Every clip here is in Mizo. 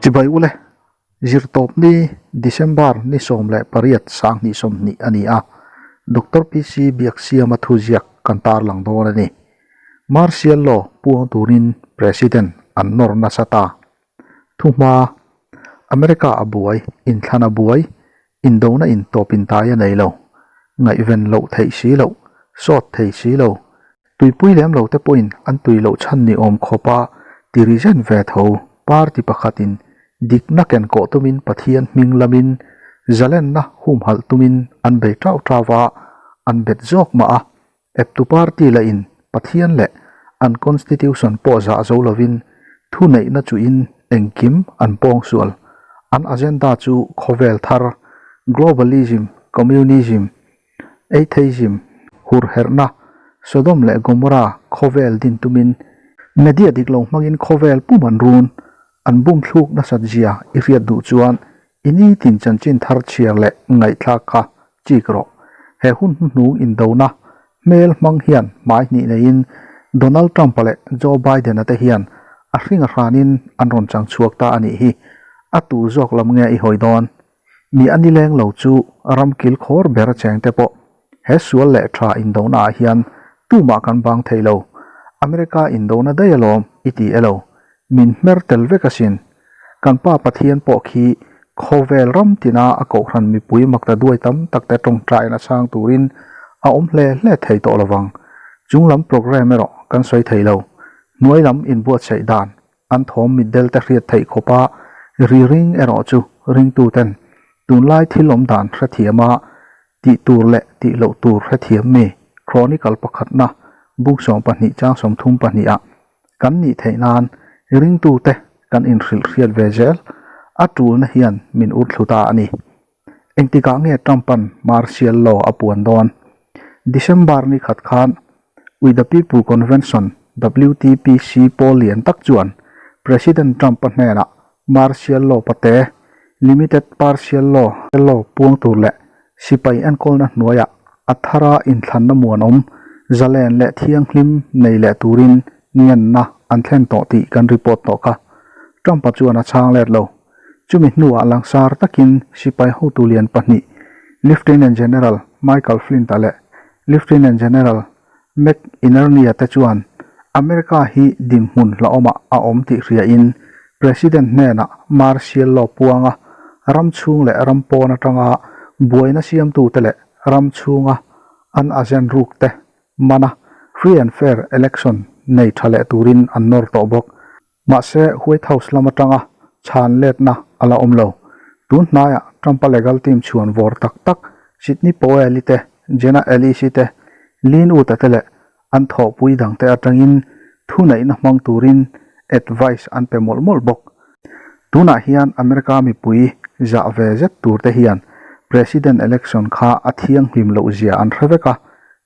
Chibai ule, Zirtawpni, December ni 18 2020 a ni a, Doctor PC Biaksiama thuziak kan tarlang dawn a ni. Martial Law puang turin President an nawr nasa ta. Thuhma, America a buai, inthlan a buai, indona intawp intai a nei lo, ngaihven loh theih si loh, sawt thei si lo, Tuipui lem lo te pawhin an tui loh chhan ni awm khawpa ti ri zen ve tho. Party pakhatin dikna ken kawh tumin Pathian hming lamin zalenna humhalh tumin an bei tau tau a, an bet zawk mah a. Eptu party lahin Pathian leh an constitution pawh zah zo lovin thuneihna chuhin engkim an pawngsual. An agenda chu khawvel thar, globalism, communism, Atheism, hurherhna, Sodom leh Gomorrah khawvel din tumin media dik lo hmangin khawvel pum an run, an bum thluk nasat zia i hriat duh chuan i nitin chanchin thar chhiar leh ngaihthlak kha chik rawh. He hun hnuhnung indona hmel hmang hian hmai hnih neiin Donald Trump-a leh Joe Biden-a te hian a hring a hranin an rawn chang chhuak ta a nih hi. A tu zawk lam nge i hawi dawn? Mi a ni leng lo chu ram kil khawr ber cheng te pawh he sual leh tha indona ah hian tumah kan bang thei lo. America indona daih alawm i ti elo? Min hmer tel vek asin. Kan Pa Pathian pawh khi khawvel ram tina a kohhran mipui makta duai tam tak te tawngtaina chhang turin a awm hle hle thei tawh lovang. Chunglam programme erawh kan sawi thei lo. Hnuai lam inbuatsaih dan An thawm mitdel te hriat theih khawpa ri ring erawh chu ringtuten tunlai thil awm dan hrethiama tih tur leh tih loh tur hrethiam mi Chronicle pakhatna buk 12 chang 32 ah kan nih theih nan ringtute kan inhrilh hriat ve zel a tulna hian min ur thlu ta a ni. Engtikah nge Trump-a'n martial law a puan dawn? December ni khat khan We The People Convention, WTPC, pawl lian tak chuan President Trump-a hnenah martial law pate, limited partial law, law puang tur leh sipai enkawlna hnuaiah a thara inthlanna muanawm, zalen leh thianghlim nei leh turin ngenna an thlen tawh tih kan report tawh kha. Trump-a chuan a chhang let lo. Chumi hnuah langsar takin sipai hotu lian pahnih, Lieutenant General Michael Flint-a leh Lieutenant General McInerney-a te chuan America hi dinhmun hlauhawmah a awm tih hriain President hnenah martial law puanga ram chhung leh ram pawn atanga buaina siamtute leh ram chhunga an agent rukte mana free and fair election nei tha leh turin an nawr tawh bawk. Mahse, White House lam atanga chhan letna a la awm lo. Tun hnaiah Trump-a legal team chhuan vawr tak tak Sidney Powell-i te, Jenna Ellis-i te, Lin Wood-a te leh an thawhpui dangte atangin thuneihna hmang turin advice an pe mawlh mawlh bawk. Tunah hian America mipui zah ve zet turte hian President election kha a thianghlim loh zia an hre vek a,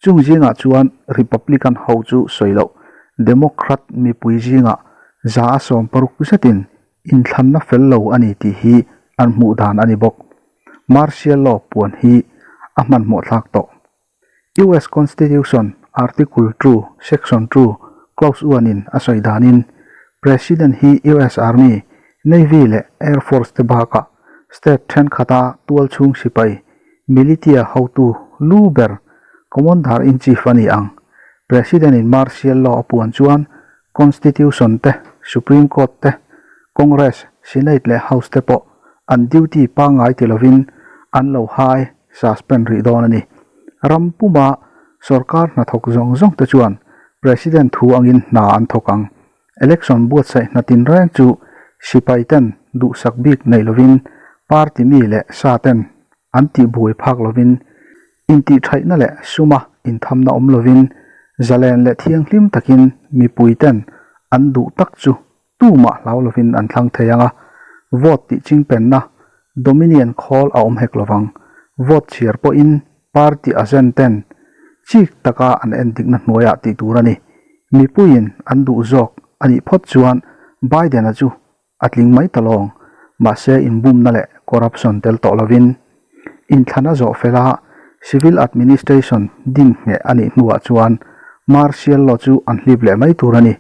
Chung zingah chuan Republican ho chu sawi loh, Democrat mipui zingah 160 zetin inthlanna fel lo a ni tih hi an hmuh dan a ni bawk. Martial law puan hi a hmanhmawh thlak tawh. US Constitution Article 2, Section 2, Clause 1 in a sawi danin President hi US Army, Navy leh Air Force te bakah state thenkhat-a tualchhung sipai Militia hotu lu ber Commander in Chief a ni ang. President in Martial Law a puan chuan Constitution te, Supreme Court te, Congress, Senate leh House te pawh an duty pangngai ti lovin an lo hai, suspend, rih dawn a ni. Ram puma sorkar hnathawk zawng zawng te chuan President thu angin hna an thawk ang. Election buatsaih hna tinreng chu sipai ten duhsak bik nei lovin party mi leh sa ten an tihbuai phak lovin intihṭhaihna leh suma inthamna awm lovin zalen leh thianghlim takin mipui ten an duh tak chu tumah hlau lovin an thlang thei ang a, vote tih chingpenna Dominion khawl a awm hek lovang. Vote chhiar pawhin Party agent ten chik taka an endikna hnuaiah tih tur a ni. Mipuiin an duh zawk a nih phawt chuan Biden-a chu a tling mai ta lawng. Mahse inbumna leh corruption tel tawh lovin inthlan a zawh fel a, civil administration din ngheh a nih hnuah chuan martial law chu an hlip leh mai tur a ni.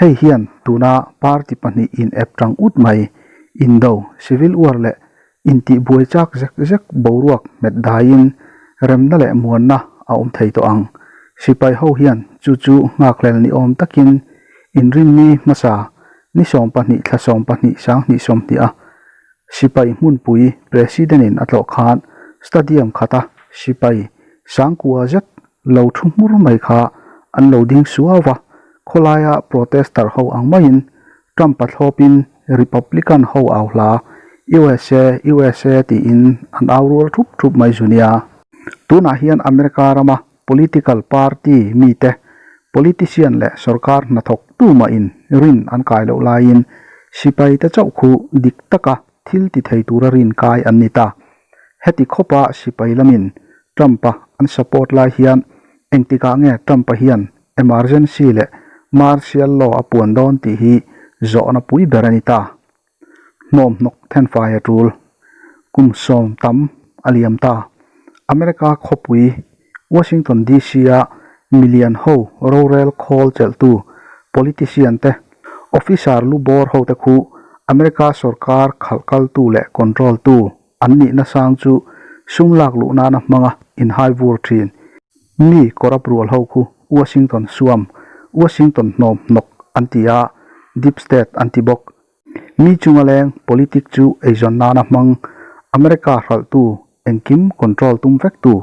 Hei hian tuna party pahnih in ep tang ut mai. Indo, civil war leh intihbuai chak zek zek boruak hmet daiin remna leh muanna a awm thei tawh ang. Sipai ho hian chu chu nghakhlel ni awm takin inrinni hmasa ni 12 thla 12 2020 a Sipai hmunpui President-in a tlawh khan stadium khata sipai sangkua zet lo thu hmur mai kha an lo ding suau va, khawlaia protester ho ang maiin Trump-a thlawpin Republican ho au hla USA, USA tiin an au rual thup thup mai zu nia. Tunah hian America rama political party mite, politician leh sorkar hnathawk tumahin rin an kai loh laiin sipai te chauh khu dik taka thil ti thei tura rin kai an ni ta. Heti khawpa sipai lamin Trump-a an support lai hian engtikah nge Trump-a hian emergency leh martial law a puan dawn tih hi zawhna pui ber a ni ta. Hnawm hnawk thenfai a tul. Kum sawm tam a liam ta. America khawpui Washington DC-a milian ho rorel khawl chelhtu politician te, officer lu bawr ho te khu America sorkar khalh kaltu leh control tu an nihna sang chu sum lak luh nana hmanga inhai vur thin. Mi corrupt rual ho khu Washington suam, Washington hnawm hnawk an ti a, deep state an ti bawk. Mi chunga leng politic chu eizawn nana hmang America hralhtu engkim control tum vektu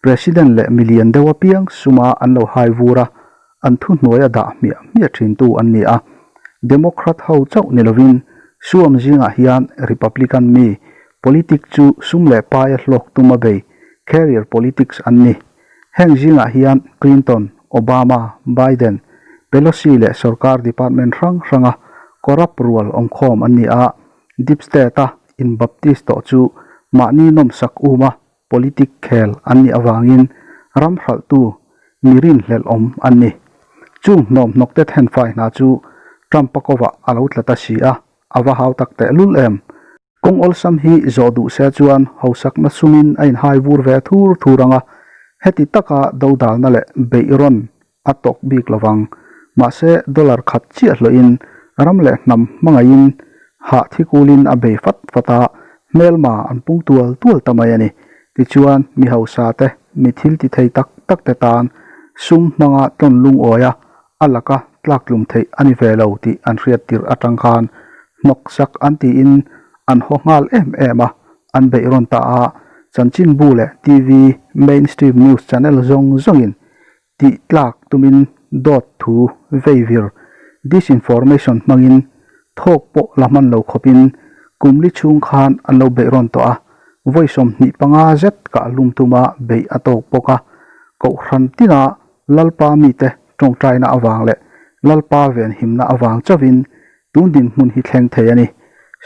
President leh milian deuh apiang suma an lo hai vur a, an thuhnuai a dah hmiah hmiah thintu an ni a. Democrat ho chauh ni lovin suam zingah hian Republican mi politic chu sum leh paia hlawk tum a bei career politics an ni. Heng zingah hian Clinton, Obama, Biden, Pelosi leh sorkar department hrang hranga corrupt rual awmkhawm an ni a, deep state-a inbaptist tawh chu mahni nawmsak uma politic khel an nih avangin ram hralhtu mi rinhlelh awm an ni. Chung hnawmhnawkte thenfai hna chu Trump-a kovah a lo tla ta si a, a va hau tak tehlul em? Kawng awlsam hi zawh duh se chuan hausakna sumin a inhai vur ve thur thur ang a, heti taka dodalna leh beih rawn a tawk bik lo vang. Mahse, dollar khat chiah hlawhin ram leh hnam hmangaihin hah thikulin a bei fat fat a, hmelma an pung tual tual ta mai a ni. Tichuan, mi hausa te, mi thil ti thei tak tak te tan sum hmanga tlawn lungawi a, a laka tlaktlum theih a ni ve lo tih an hriat tirh atang khan hnawksak an tiin an haw nghal em em a, an beih rawn ta a, chanchinbu leh TV, mainstream news channel zawng zawngin tih tlak tumin dawt thu veivir, disinformation, hmangin thawk pawh la hman lo khawpin kum li chhung khan an lo beih rawn tawh a, vawi 25 zet kah hlum tuma beih a tawk bawk a, kohhran tina Lalpa mite tawngtaina avang leh Lalpa venhimna avang chauhin tun dinhmun hi thleng thei a ni.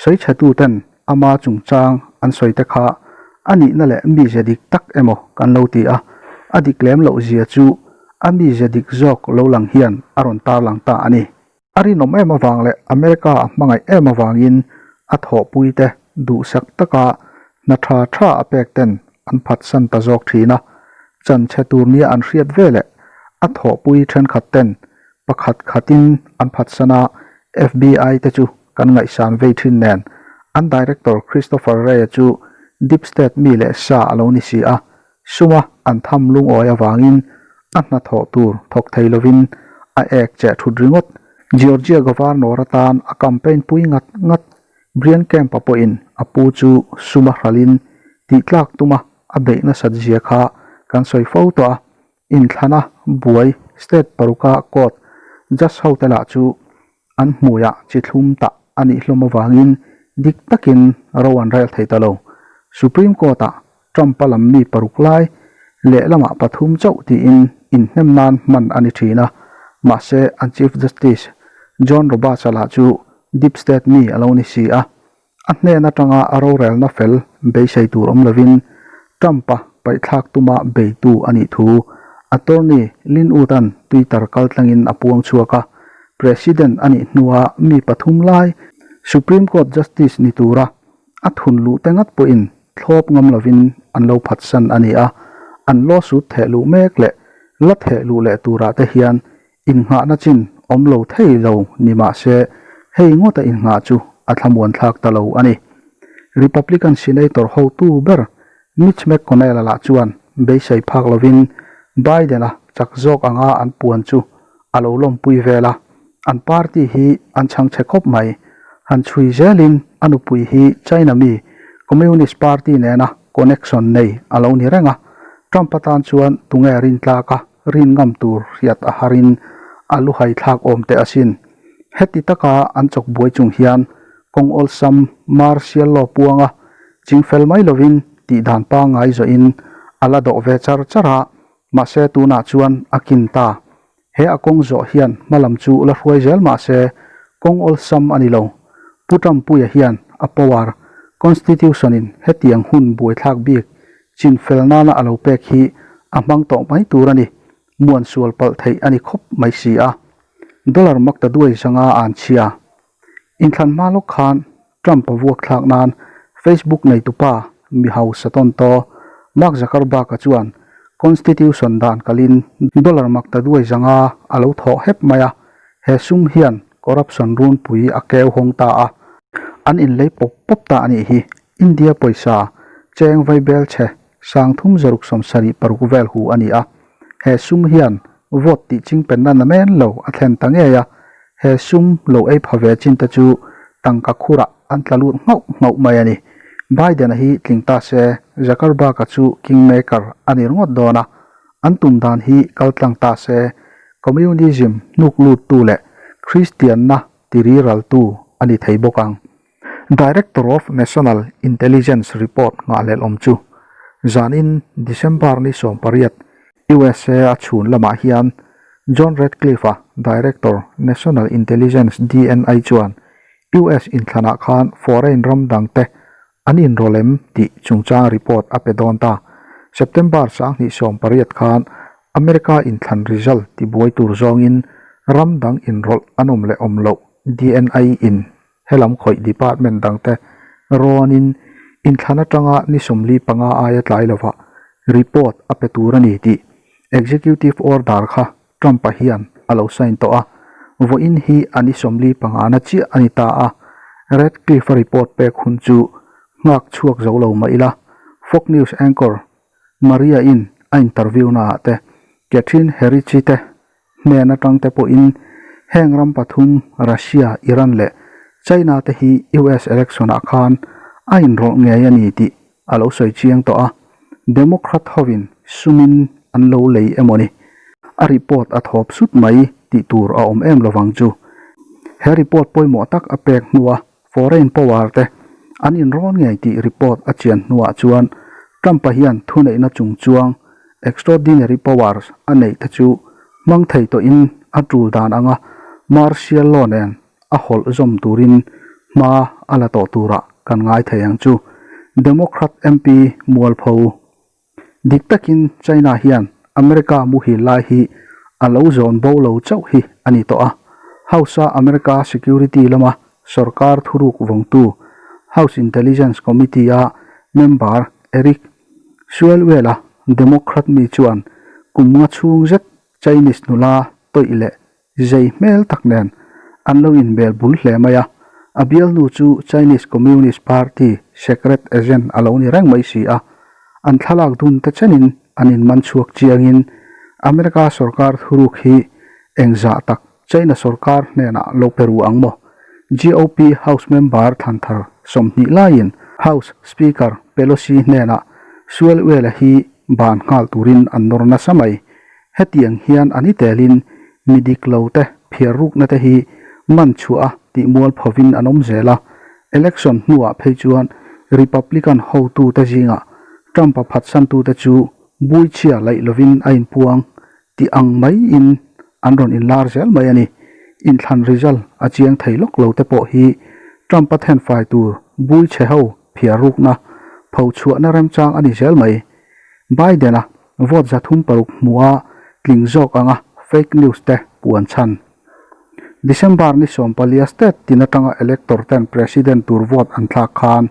Sawichhetuten ama chungchang an sawite kha a nihna leh mize dik tak emaw kan lo ti a, a dik lem loh zia chu a mize dik zawk lo lang hian a rawn tarlang ta a ni. A rinawm em avang leh America a hmangaih em avangin a thawhpuite duhsak taka hna tha tha a pek ten an phatsan ta zawk thin a, chanchhe tur nia an hriat ve leh a thawhpui thenkhat ten pakhat khatin an phatsan a, FBI te chu kan ngaihsan vei thin nen an Director Christopher Wray-a chu Deep State mi leh sa a lo ni si a, Suma an tham lungawi avangin a hnathawh tur thawk thei lovin a ek cheh thut ringawt. Georgia Governor atan a campaign pui ngat ngat. Brian Kemp-a pawhin a pu chu suma hralhin tihtlak tuma a beih nasat zia kha kan sawi fo tawh a. Inthlana buai state paruka court judge hote lah chu An hmuiah chi thlum tah a nih hlawm avangin dik takin ro an rel thei ta lo. Supreme Court-ah Trump-a lam mi paruk lai lehlamah pathum chauh tiin inhnem nan hman a ni thin a, mahse an Chief Justice John Roberts-a lah chu deep state mi a lo ni si a, A hnen atanga a rorelna fel beisei tur awm lovin Trump-a paihthlak tuma beitu a nih thu attorney Lin Wood-a'n Twitter kaltlangin a puang chhuak a. President a nih hnua mi pathum lai Supreme Court Justice ni tura a thun luh te ngat pawhin thlawp ngam lovin an lo phatsan a ni a, an lawsuit theh luh mek leh la theh luh leh turah te hian Innghahna chin awm lo thei lo ni mah se, hei ngawta innghah chu a thlamuan thlak ta lo a ni. Republican Senator hotu ber Mitch McConnell-a lah chuan beisei phak lovin Biden-a chak zawk anga an puan chu a lo lawmpui vel a, an party hi an chhang chhe khawp mai. Han chhui zelin a nupui hi China mi Communist Party nena connection nei a lo ni reng a, Trump atan chuan tunge rintlak a rin ngam tur hriat a harin a luhai thlak awm teh asin. Heti taka an chawk buai chung hian kawng awlsam martial law puanga chingfel mai lovin tih dan pangngai zawhin a la dawh ve char char a, mahse tunah chuan a kin ta. He a kawng zawh hian hmalam chu la hruai zel mahse kawng awlsam a ni lo. Pu Trumpuia hian a power Constitution-in hetiang hun buaithlak bik chinfel nana a lo pek hi a hmang tawh mai tur a ni, muan sual palh theih a ni khawp mai si a. Dollar makta duai zanga an chhia. Inthlan hma lawk khan Trump a vuak thlak nan Facebook neitupa mi hausa tawn taw Mark Zuckerberg-a chuan Constitution dan kalin dollar makta duai zanga a lo thawh hep mai a, he sum hian corruption runpui a keu hawng ta a, an inlei pawp pawp ta a nih hi. India pawisa cheng vaibel chhe 3766 vel hu a ni a, he sum hian vote tih chingpenna namen lo a thlen ta ngei a, He sum lo ei pha ve chin te chu tangka khurah an tla lut nghauh nghauh mai a ni. Biden-a hi tling ta se, Zuckerberg-a chu kingmaker a ni ringawt dawn a, an tum dan hi kal tlang ta se, communism hnuk luttu leh Kristianna tiriraltu a ni thei bawk ang. Director of National Intelligence report nghahhlelh awm chu zanin December ni 18 USA a chhun lamah hian John Ratcliffe-a Director, National Intelligence, DNI, chuan US inthlanah khan foreign ram dangte an inrawlh em tih chungchang report a pe dawn ta. September 2018 khan America inthlan result tibuai tur zawngin ram dang inrawlh an awm leh awm loh DNI in Helam khawih department dangte rawnin inthlan atanga ni 45 aia tlai lovah report a pe tur a ni tih Executive Order kha Trump-a hian a lo sign tawh a, vawiin hi a ni 45 na chiah a ni ta a, Ratcliffe-a report pek hun chu nghak chhuak zo lo mah ila Fox News anchor Maria-in a interview naah te Catherine Herridge-i te Hnen atang te pawhin heng ram pathum Russia, Iran leh China te hi US election ah khan a inrawlh ngei a ni tih a lo sawi chiang tawh a, Democrat hovin sumin an lo lei emaw ni? A report a thawp sut mai tih tur a awm em lovang chu. He report pawimawh tak a pek hnua Foreign power te an inrawn ngei tih report a chian hnuah chuan Trump-a hian thuneihna chungchuang extraordinary powers a neih te chu hmang thei tawhin a tul dan anga martial law nen a hawlh zawm turin hma a la tawh turah kan ngai thei ang chu. Democrat MP mualpho Dik takin China hian America muhil lai hi a lo zawn bo lo chauh hi a ni tawh a. House-a America Security lama sorkar thuruk vawngtu House Intelligence Committee-a member Eric Swalwell-a Democrat mi chuan kum nga chhung zet Chinese nula tawih leh Zei hmel tak nen an lo inbel bul hle mai a, a bialnu chu Chinese Communist Party secret agent a lo ni reng mai si a, an thlalak dun te chenin an inman chhuak chiangin America sorkar thuruk hi engzah tak China sorkar hnenah lo pe ru ang maw? GOP House member thlan thar 20 laiin House Speaker Pelosi hnenah Swalwell-a hi ban nghal turin an nawr nasa mai. Hetiang hian an i telin mi dik lo te phiar rukna te hi man chhuah a tih mual phovin an awm zel a, election hnuah phei chuan Republican hotute zingah Trump-a phatsantute chu buichhia laih lovin a inpuang tih ang maiin an rawn inlar zel mai a ni. Inthlan result a chiang thei lawk lo te pawh hi Trump-a thenfai tur buichhe ho phiar rukna phochhuahna remchang a ni zel mai. Biden-a Vote 306 hmuha tling zawk anga fake news te puan chhan. December ni 14 state tin atanga elector ten president tur vote an thlak khan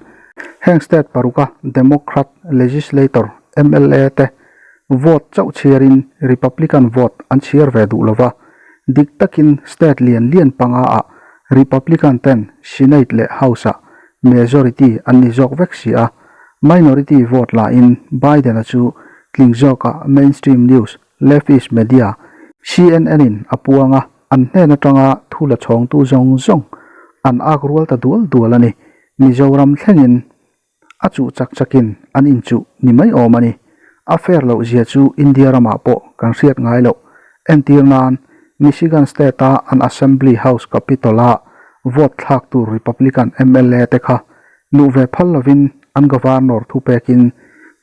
heng state paruka Democrat legislator mla te vote chauh chhiarin Republican vote an chhiar ve duh lova, dik takin state lian lian panga ah Republican ten Senate leh House-ah majority an ni zawk vek si a, minority vote lahin Biden-a chu tling zawkah mainstream news leftist media CNN-in a puang a, an hnen atanga thu la chhawngtu zawng zawng an ak rual ta dual dual a ni. Mizoram thlengin a chuh chak chakin an inchuh ni mai awm a ni. A fair loh zia chu India ramah pawh kan hriat ngai loh. Entir nan, Michigan State-a an Assembly House Capitol-a vote thlak tur Republican mla te kha luh ve phal lovin an Governor thu pekin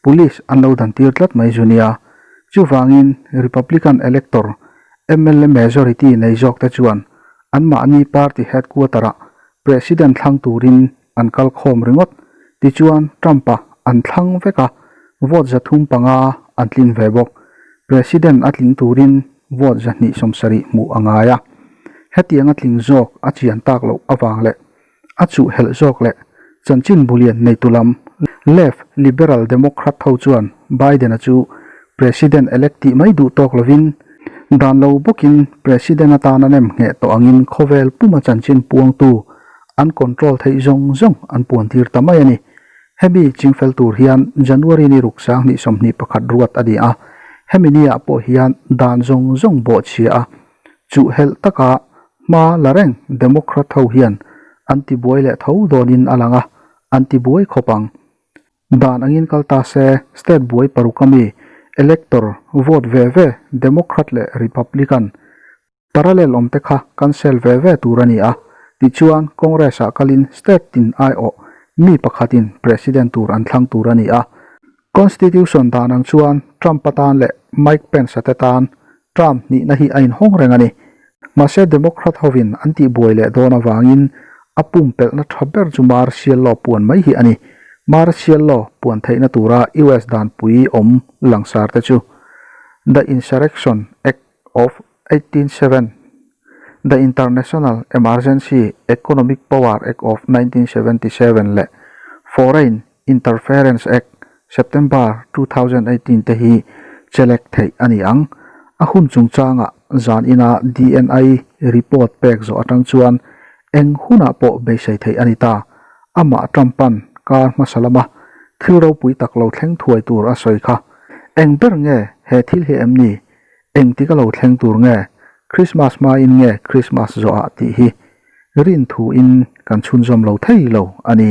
Police an lo dan tir tlat mai zu nia. Chuvangin Republican elector mla majority nei zawk te chuan anmahni party headquarter-ah President thlang turin an kal khawm ringawt. Tichuan, Trump-a an thlang vek a, vote 305 an tlin ve bawk. President a tling turin vote 270 hmuh a ngai a. Hetiang a tling zawk a chian tak loh avang leh a chuh helh zawk leh chanchin bulian neitu lam left liberal Democrat ho chuan Biden-a chu President-elect tih mai duh tawk lovin dan lo bawkin President atan a nem ngheh tawh angin khawvel puma chanchin puangtu an control theih zawng zawng an puan tir ta mai a ni. Hemi chingfel tur hian January ni ruk 2021 ruat a ni a, hemi ni ah pawh hian dan zawng zawng bawhchhia a chuh helh taka hma la reng Democrat ho hian an tibuai leh tho dawnin a lang a, an tibuai khawp ang. Dan angin kal ta se, state buai paruk ami elector vote ve ve Democrat leh Republican Parallel awm te kha cancel ve ve tur a ni a, tichuan Congress-ah kalin state tin aiawh mi pakhatin President tur an thlang tur a ni a. Constitution dan ang chuan Trump-a tan leh Mike Pence-a te tan term hnihna hi a inhawng reng a ni. Mahse Democrat hovin an tihbuai leh dawn avangin a pumpelhna tha ber chu Martial Law puan mai hi a ni. Martial Law puan theihna tura US danpui awm langsar te chu The Insurrection Act of 187 The International Emergency Economic Power Act of 1977 leh Foreign Interference Act, September 2018 te hi chelek theih a ni ang. A hun chungchangah zan ina DNI report pek zawh atang chuan eng hunah pawh beisei theih a ni ta. Amah Trump-a'n kar hmasa lama thil ropui tak lo thleng thuai tur a sawi kha. Eng ber nge he thil hi em ni? Engtik a lo thleng tur nge? Krismas hmain nge Krismas zawhah tih hi rin thuin kan chhunzawm lo thei lo a ni.